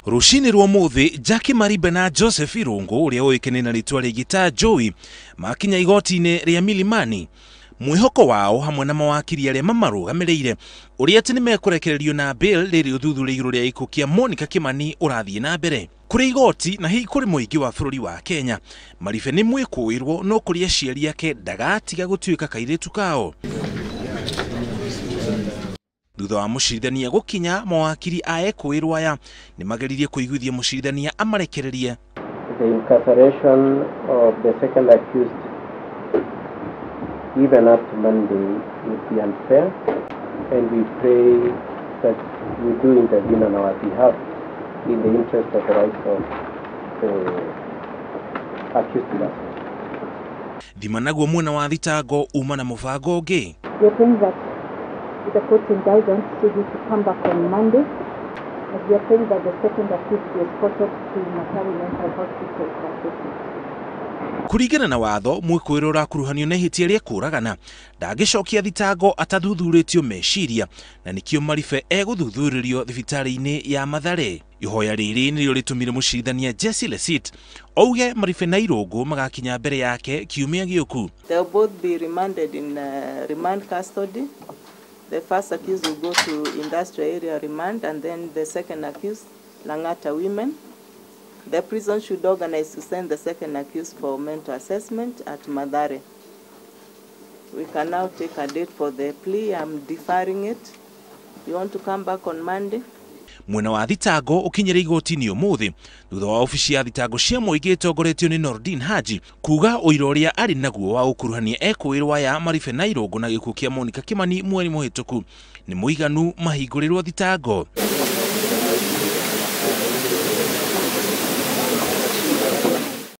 Rũcinĩ rwa ũmũthĩ Jackie Maribe na Joseph Irungu ũrĩa ũĩkaine na rĩtwa rĩngĩ ta Joey makinya igoti-inĩ rĩa Milimani. Mwĩhoko wao hamwe na mawakiri arĩa mamarũgamĩrĩire ũrĩa atĩ nĩmekũrekererio na bail rĩrĩ ũthuthuria igũrũ rĩa gĩkuũ kĩa Monica Kimani ũrathiĩ na mbere. Kũrĩ igoti na hihi kũrĩ mũingĩ wa bũrũri wa Kenya, Maribe nĩ mwĩkũĩrwo no kũrĩ aciari ake ndagatiga gũtuĩka kairĩtu kao. Thutha wa mũcirithania gũkinya, mawakiri a ekũĩrwo aya nĩmageririe kũiguithia mũcirithania amarekererie. The incarceration of the second accused even up to Monday would be unfair, and we pray that you do intervene on our behalf in the interest of the rights of the accused person. Thima naguo mwena wa thitango uma na mũbango ũngĩ. We are praying that the court's indulgence so we to come back on Monday, as we are praying that the second accused be escorted to Mathare Mental Hospital for assessment. Kũringana na watho, mwĩkũĩrwo ũrakuruhanio na ihĩtia rĩa kũũragana ndangĩcokia thitango atathuthurĩtio meciria, na nĩkĩo Maribe egũthuthurĩrio thibitarĩ-inĩ ya Mathare. Ihoya rĩrĩ nĩrĩo rĩtũmire mũcirithania Jesse Lesit auge Maribe na Irungu magakinya mbere yake kiumia gĩũku. They'll both be remanded in remand custody. The first accused will go to industrial area remand, and then the second accused, Langata women. The prison should organize to send the second accused for mental assessment at Mathare. We can now take a date for the plea. I'm deferring it. You want to come back on Monday? Mwena wa thitango ũkinyĩre igoti-inĩ ũmũthĩ thutha wa obici ya thitango cia mũingĩ ĩtongoretio nĩ Nordin Haji kuga ũira ũrĩa arĩ naguo wa gũkuruhania ekũĩrwo aya Maribe na Irungu na gĩkuũ kĩa Monica Kimani mweri mũhĩtũku nĩ mũiganu mahingũrĩrwo thitango.